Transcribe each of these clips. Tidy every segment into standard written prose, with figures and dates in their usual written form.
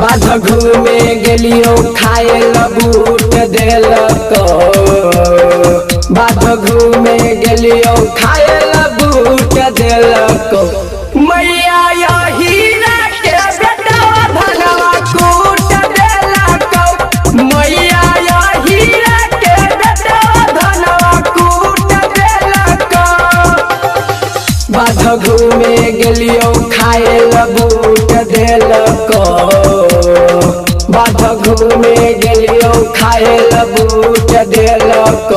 बाध घूमे गेलियो खाए बूट देलक। बाध घूमे गेलियो खाए बूट देलक। मैया या हीरा के बेटवा धनवा कूट देलक। मैया या हीरा के बेटवा धनवा कूट देलक। बाध घूमे गेलियो खाए बूट देलक। बाध घूमे गेलियो खाए बूट देलक।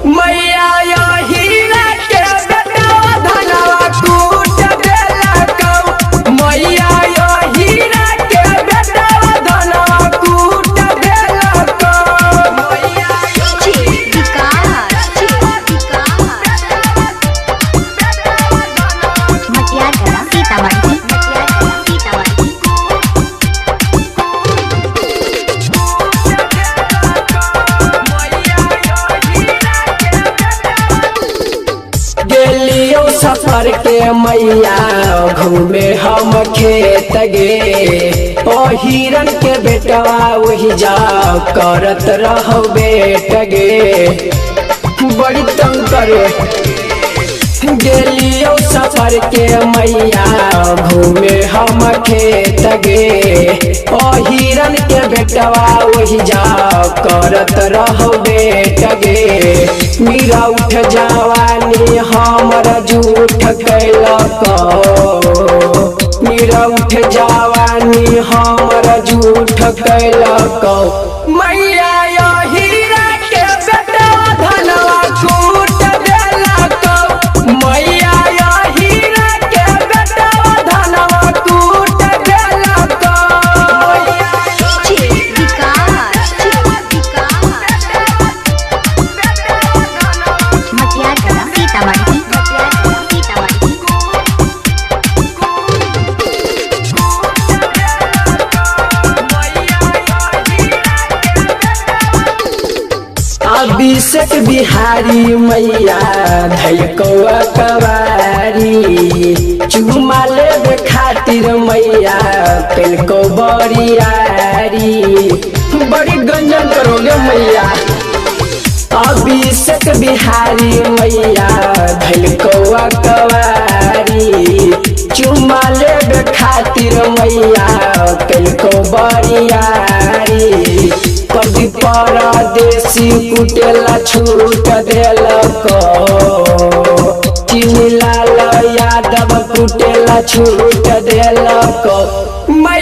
मैया या हीरा के बेटवा धनवा कूट देलक। मैया या हीरा के बेटवा धनवा कूट देलक। मटियागढ़ सीतामढ़ी सीतामढ़ी। गेलियो सफर के मैया घूमे हम खेत गे। ओ हिरन के बेटवा वही जा करत रहो बेट गे। बड़ी तंग करे। गेलियो सफर के मैया घूमे हम खेत गे। ओ हिरन के बेटवा वही जा करत रहो बेट गे। मीरा उठ जवानी हमर झूठ कैलक। मीरा उठ जवानी हमर झूठ कैलक। मैया या हीरा के बेटवा धनवा कूट देलक। मैया या हीरा के बेटवा धनवा कूट देलक। मटियागढ़ सीतामढ़ी सीतामढ़ी। अभिषेक बिहारी मैया धैलकौआ कवारी। चुमा लेबे खातिर मैया कैलकौ बरियारी। बड़ी गंजन करोगे मैया। अभिषेक बिहारी मैया धैलकौआ कवारी। चुमा लेबे खातिर मैया कैलकौ बरियारी। कभी परदेसी कुटेला छूट देलक। चीनी लाल यादव कुटेला छूट देलक। मैया